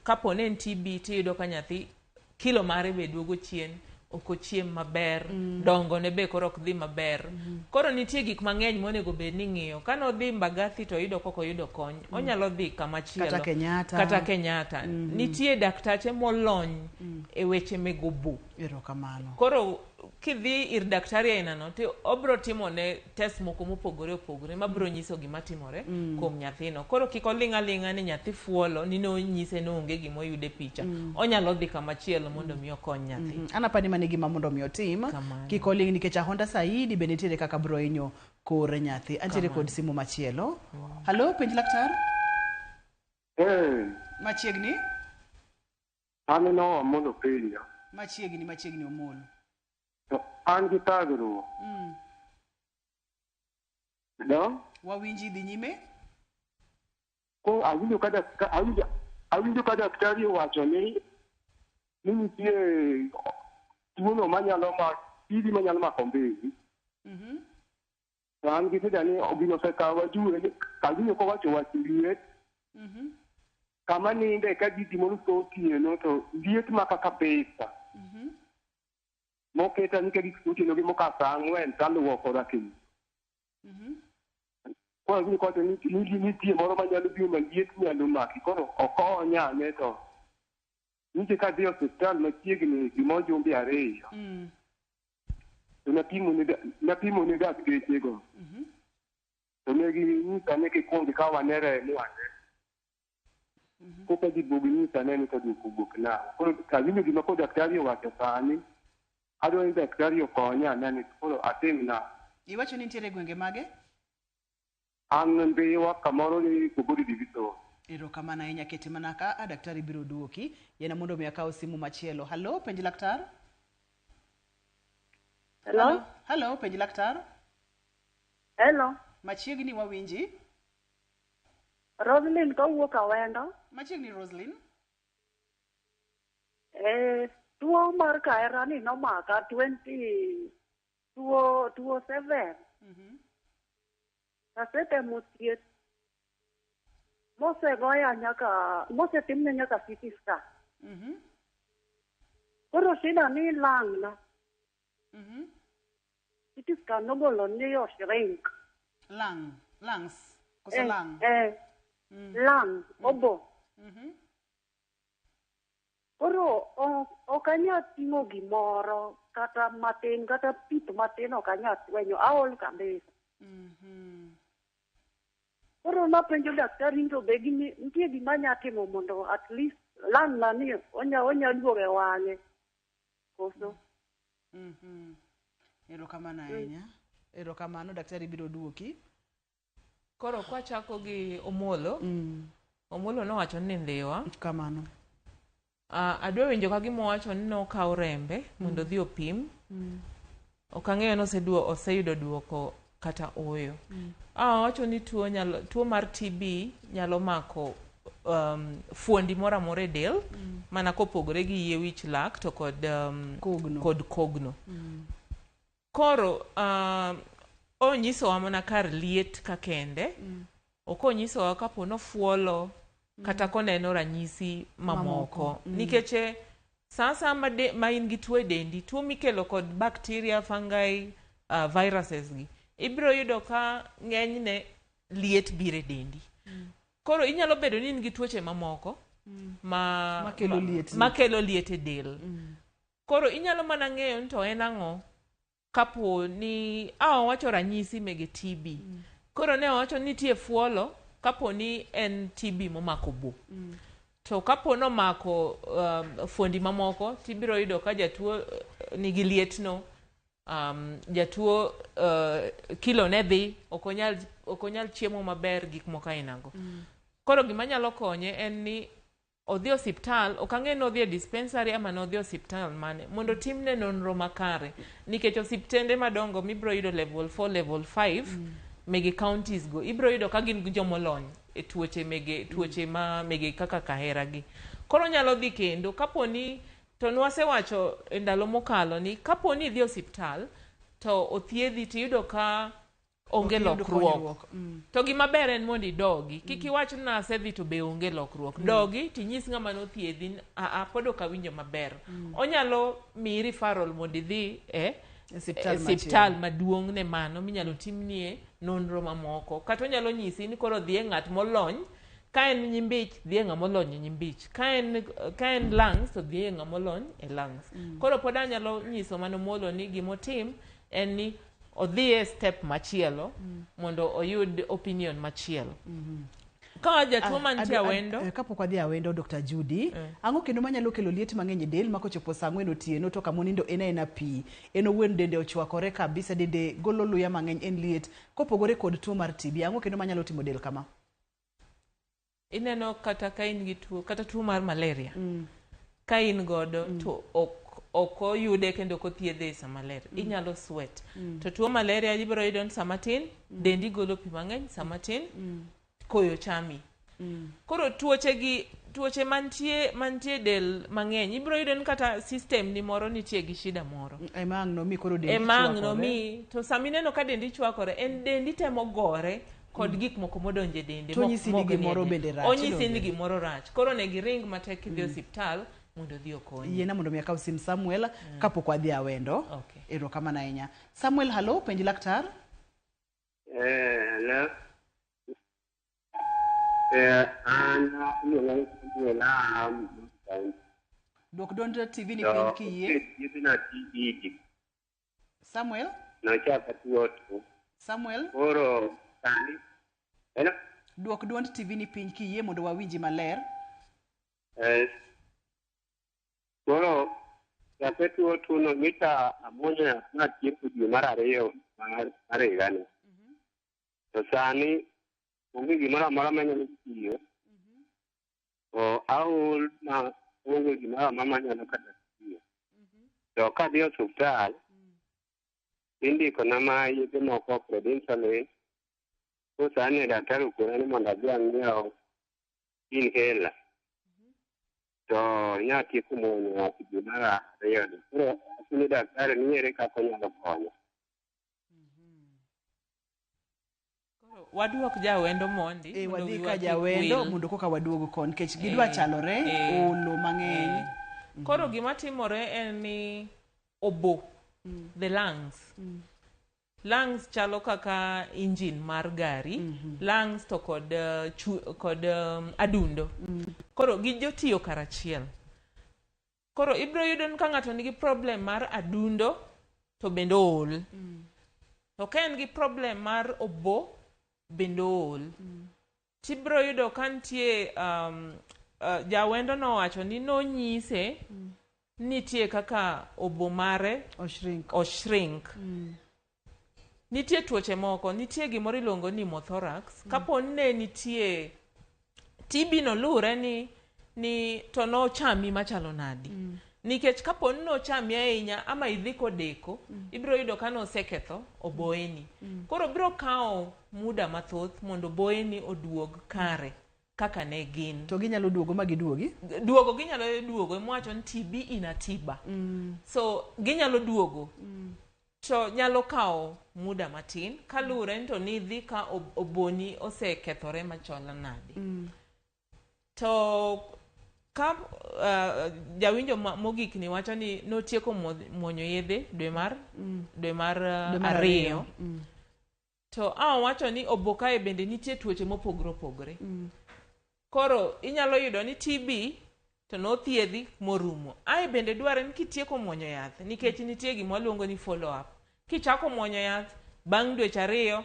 kapo ni en TB tiyudo ka nyathi kilo mare be duogo chien, ok ochiem maber, dongo ne be koro ok dhi maber. Koro nitie gik mang'eny monego bed ni ing'iyo. Ka nodhi Mbagathi to oyudo kok oyudo kony, onyalo dhi kama chielo.
Kata Kenyatta.
Kata Kenyatta. Nitie daktache molony e weche meg obo.
Erokamano.
Koro kidhi ir daktari ainano to obro timo ne test moko mopogore opogore mabro nyiso gima timore kuom nyathino. Koro kik oling' aling'a ni nyathi fuolo ni nonyise ni onge gima oyud e picha. Onyalo dhi kama chielo mondo mi okony nyathi.
An apani mano e gima mondo mi otim. Kik oling' nikech Ahonda Saidi be nitiere kaka bro hinyo kor nyathi. Antiere kod simu machielo. Halo, penj laktar.
Eh,
Machiegni.
an no Amolo penjo.
Machiegni, machiegni Omolo.
To an gi thagruok. No?
Wawinji dhi nyime.
Ko awinjo ka awinjo awinjo ka daktari owacho ni ni nitie tuono manyalo ma pidi manyalo mako mbegi. To an gi shida ni gino osekawa jure ni awinjo kowacho wach liet. Kama ninde ka ji gimoro tho otieno to liet maka kabisa. Moketa ni ka gik otieno gi moka saa ang'wen taluokora kendo. Koro awinjo kowacho ni ni nitie moro manyalo biro maliet nyalo maki koro okonya ane to nyiche kadhi e osiptal machiegni gimoro jumbe ariyo to napimo ne napimo ne daktechego to ne ginyisa ni kikwong ikaw ane remo ane koka giduogo ginyisa ane ni to duoko wuok nang'o koro awinjo gima koro daktari owacho sani adwaro ni daktari okonya ane ni koro atim nang'o.
Iwacho ni nitiere gwenge mage?
An Ndhiwa kamoro ni Kogodi Division.
Erokamano ahinya kete mana ka a daktari biro duoki. Yiena mondo mi akaw simu machielo. Halo, penj laktar.
Hello?
Halo, penj laktar.
Hello.
Machiegni wawinji.
Roslyn kawuok Awendo.
Machiegni Roslyn.
Eh, tuo mar kahera ni nomaka 20 tuo tuo 7. Asetemo thieth mosegoya nyaka mosetimne nyaka CT scan. Koro shida ni lung na. CT scan nogolo ni o shrink.
Lung, lungs. Koso
Eh,
lung.
eh, lung, obo. Koro ok anyal ting'o gimoro kata matin kata pith matin ok anyal twenyo aol kabisa. Koro napenjo daktari ni to be gimi nitie gima anya timo mondo at least lung na ni onya onya duogo e wang'e. Koso?
Erokamano ahinya. Erokamano, daktari biro duoki.
Koro kwachako gi Omolo, Omolo nowacho ni Ndhiwa.
Kamano.
Adwa winjo ka gima owacho ni nokaw rembe mondo odhi opim. Ok ang'eyo ni oseduo oseyudo duoko kata ooyo. Owacho ni tuo nyalo tuo mar TB nyalo mako fuondi moro amora e del mana kopogore gi yie wich lak to kod
kogno.
Kod kogno. Koro onyisowa mana kar liet ka kende. Ok onyisowa kapo nofuolo kata koneno ranyisi mamoko.
Mamoko.
Nikech sa asaya ma, ma in gi tuo e dendi, tuo mikelo kod bacteria, fungi, viruses gi, ibiro yudo ka ng'enyne liet biro e dendi. Koro inyalo bedo ni in gi tuoche mamoko ma
Makelo liet ni.
makelo liet e del. Koro inyalo mana ng'eyo ni to en ang'o kapo ni owacho ranyisi mege TB. Koro ne owacho ni nitie fuolo kapo ni en TB momako bo. To kapo nomako fuondi mamoko tibiro yudo ka jatuo nigi lietno jatuo kilo ne dhi ok onyal chiemo maber gik moko ainago. Koro gima nyalo konye en ni odhi osiptal, ok ang'e ni odhi e dispensary ama nodhi osiptal mane, mondo timne nonro makare. Nikech osiptende madongo mibiro yudo level 4, level 5 mege counties go, ibiro yudo ka gin gi jomolony e tuoche mege, tuoche ma mege kaka kahera gi. Koro onyalo dhi kendo kapo ni to nwasewacho e ndalo mokalo ni kapo ni idhi e osiptal to othiedhi tiyudo ka onge
Ok iyud
lokruok.
konyruok.
To gima ber en mondo idogi. Kik iwach ni asedhi to be onge lokruok. Dogi tinyis ng'ama nothiedhi ni aa pod ok awinjo maber. Onyalo miyi referral mondo idhi e
Osiptal
e
machielo.
siptal maduong' ne mano minyalo timnie nonro mamoko. Kata onyalo nyisi ni koro dhi e ng'at molony. Ka en nyimbich, dhi e ng'ama olony e nyimbich. Ka en lungs to dhi e ng'ama olony e lungs. Koro pod anyalo nyiso mano molo ni gimotim en ni odhi e step machielo mondo oyud opinion machielo. Ka jatuo mantie awendo,
Kapok wadhi awendo Dr. Judy, ang'o kendo manyalo kelo liet mang'eny e del ma kochopo saa 4 otieno to kama onindo en aena pi, en owuon dende ochwakore kabisa, dende golo luya mang'eny, en liet, kopogore kod tuo mar TB, ang'o kendo manyalo timo del kama?
Ineno kata ka in gi tuo, kata tuo mar malaria, ka in godo to ok oyude kendo ok othiedhe e sama ler, inyalo sweat. To tuo malaria ibiro yudo ni sama tin, dendi golo pi mang'eny, sama tin, koyo chami. Koro tuoche gi tuoche mantie del mang'eny, ibiro yudo ni kata system ni moro nitie gi shida moro.
Ema ang' nomi koro dendi
Ema ang'
chwakore.
nomi, to sama ineno ka dendi chwakore, en dendi temo gore kod gik moko modonjo e dende.
To onyisi ni
mok nie
gimoro
del.
bende rach,
Onyisi ni
donge?
gimoro rach. Koro onego iring matek kidhi osiptal mondo odhi okonyi.
Yiena mondo mi akaw sim Samuel kapok wadhi awendo. Erokamano ahinya. Samuel, hallo, penj laktar.
Hello. An iluonga ni Samuel aa Mount.
Dwok dwond TV ni
To
piny kiyie.
thiedhna TB.
Samuel?
Nochaka tuo tu.
Samuel?
Koro sani. Hello?
Dwok dwond TV ni piny kiyie mondo wawinji maler.
Koro chakre tuo tuno nyocha amuonyo yath matieko dwe mar 2 mar higani. To sani onge gimoro amora manyalo tiyo. To aol ma onge gimoro amora manyalo kata tiyo. To kadhi e osuptal, indikona ma yedhe moko prednisolone. Koro sani daktari okona ni mondo adhi ang'iew inhaler. To nyatieko muonyo yath dwe mar 2 ni. Koro awacho ni daktari ni ere kaka onyalo konya.
Waduok jawendo mondi. Mondo
Wadhi
wiwa
ka
kik
jawendo
wil.
mondo koka waduog kon nikech gidwa chalore olo mang'eny.
Koro gima timore en ni obo, the lungs. Lungs chalo kaka engine mar gari, lungs to kod adundo. Koro gijotiyo karachiel. Koro ibiro yudo ni ka ng'ato nigi problem mar adundo to bende ool. To ka en gi problem mar obo bende ool. Tibiro yudo ka nitie jawendo nowacho ni nonyise nitie kaka obo mare oshrink. Nitie tuoche moko, nitie gimoro iluongo ni pneumothorax. Kapo ni ne nitie TB no luwre ni to nochami machalo nadi. Nikech kapo ni nochami ahinya ama idhi kodeko, ibiro yudo ka noseketho oboeni. Koro biro kawo muda mathoth mondo oboeni oduog kare kaka ne gin.
To ginyalo duogo ma giduogi?
Duogo ginyalo duogo, emawacho ni TB ina tiba. So ginyalo duogo. To nyalo kawo muda matin kaluwore ni to nidhi ka oboni osekethore machalo nade. To ka jawinjo mogik ni wacho ni notieko muonyo yedhe dwe mar
Dwe mar
2.
ariyo.
To owacho ni obo kae bende nitie tuoche mopogore opogore. Koro inyalo yudo ni TB to nothiedhi morumo. Ae bende dware ni kitieko muonyo yath nikech nitie gima waluongo ni follow up. Kichako muonyo yath bang' dweche 2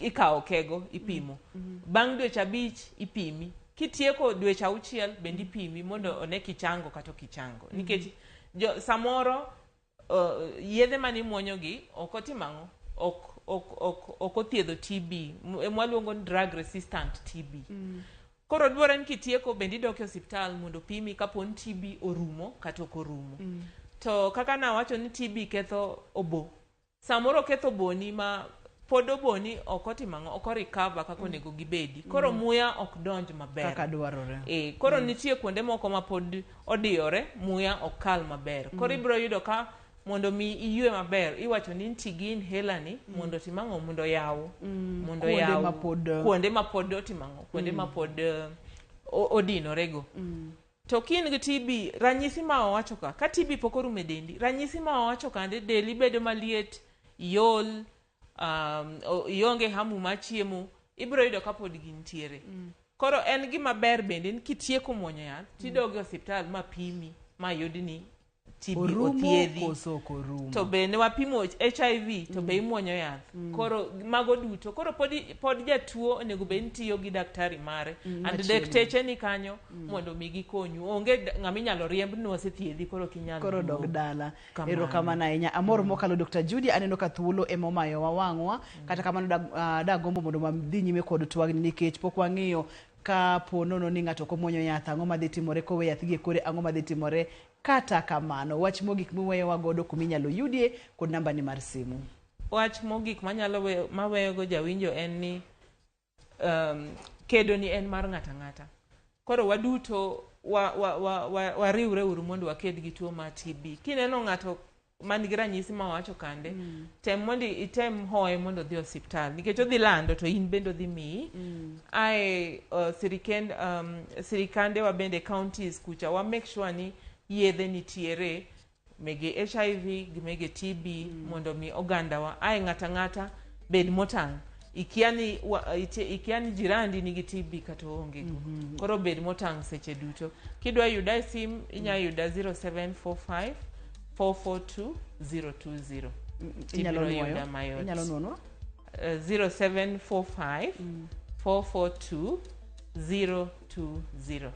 ikawo kego ipimo. Bang' dweche 5 ipimi. Kitieko dweche 6 bende ipimi mondo one kichango kata ok ichango. Nikech samoro yedhe mane imuonyo gi ok otimo ang'o? Ok othiedho TB. Ema waluongo ni drug resistant TB. Koro dwarore ni kitieko bende idok e osiptal mondo pimi kapo ni TB orumo kata ok orumo. To kaka nawacho ni TB ketho obo. Samoro oketho oboni ma pod oboni ok otimo ang'o, ok o-recover kaka onego gibedi. Koro muya ok donj maber.
Kaka dwarore.
E, koro nitie kuonde moko ma pod odiyore, muya ok kal maber. Koro ibiro yudo ka mondo mi iywe maber, iwacho ni ti gi inhaler ni mondo otim ang'o, mondo oyaw. Mondo
Kuonde
oyaw
ma pod,
kuonde ma pod otimo ang'o, kuonde ma pod odinorego. To ka in gi TB, ranyisi ma owacho ka, ka TB pok orumo e dendi, ranyisi ma owacho kande, deli bedo maliet, iol, ionge hamu mar chiemo, ibiro yudo ka pod gintiere. Koro en gima ber bende ni kitieko muonyo yath, tidog e osiptal ma pimi, ma yud ni TB
Orumo
othiedhi.
koso ok orumo?
To be ne wapimo HIV, to be imuonyo yath. Koro mago duto. Koro pod jatuo onego bed ni tiyo gi daktari mare. And
machiegni.
dakteche ni kanyo mondo mi gikonyu. Onge ng'ama inyalo riemb ni wasethiedhi koro ok inyal
Koro dog
duogo.
dala.
Kamano.
Erokamano ahinya. Amor mokalo Dr. Judy, aneno ka thuolo ema omayowa wang'wa. Kata kamano dagombo mondo wadhi nyime kod twagni nikech pok wang'iyo ka po nono ni ng'ato ok omuonyo yath, ang'o madhi timore, kowe yath gi e kore, ang'o madhi timore. Kata kamano, wach mogik miweyowa godo kuma inyalo yudie kod nambani mar simu.
Wach mogik manyalo weyo, maweyogo jawinjo en ni kedo ni en mar ng'ato ang'ata. Koro waduto wariwre uru mondo waked gi tuo mar TB. Kineno ng'ato man gi ranyisi ma wawacho kande, tem mondo item hoye mondo odhi osiptal, nikech odhi lando to in bende odhi miyi. Ae sirikandewa bende counties kucha wa make sure ni yedhe nitiere mege HIV gi mege TB mondo mi ogandawa ae ng'ata ang'ata bed motang'. Ikia ni ikia ni jirandi nigi TB kata oonge go. Koro bed motang' seche duto. Kidwa yuda e sim, inya yuda 0745 442 020.
Inyalo
Tibiro
nuoyo?
yuda mayot.
Inyalo nuonwa?
0745 442 020.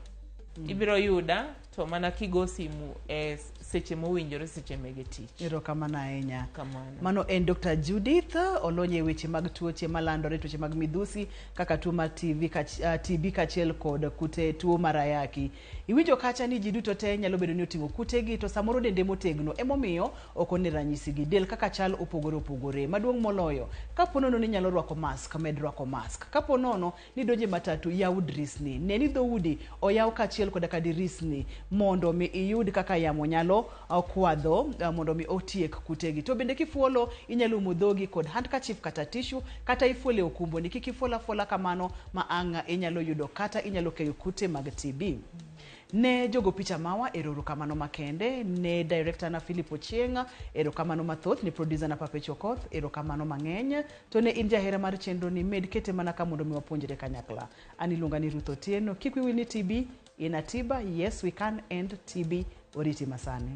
Ibiro yuda to mana kigo simu e seche mowinjore, seche mege tich.
Erokamano ahinya.
Kamano.
Mano en Dr. Judith olony e weche mag tuoche malandore, tuoche mag midhusi kaka tuo mar TV TB kaachiel kod kute tuo mar ayaki. Iwinjo kacha ni ji duto te nyalo bedo ni oting'o kutegi to samoro dende motegno emomiyo ok one ranyisi gi. Del kaka chal opogore opogore. Maduong' moloyo, kapo nono ni inyalo rwako mask, med rwako mask. Kapo nono ni donje matatu, yaw dirisni. Ne ni dhoudi oyaw kaachiel koda ka dirisni mondo mi iyud kaka yamo nyalo kwadho mondo mi otiek kutegi. To bende kifuolo, inyalo umo dhogi kod handkerchief kata tissue, kata ifuol e okumboni. Kik ifuol afuola kamano ma ang' inyalo yudo kata inyalo keyo kute mag TB. Ne jogo picha mawa, erokamano makende. Ne director na Philip Ochieng', erokamano mathoth. Ne producer na Pape Chokoth, erokamano mang'eny. To ne in jahera mar chenro ni, med kete mana ka mondo mi wapuonjre kanyakla. An iluonga ni Ruth Otieno. Kik wiyi wil ni TB ina tiba. Yes, we can end TB. Oriti masani.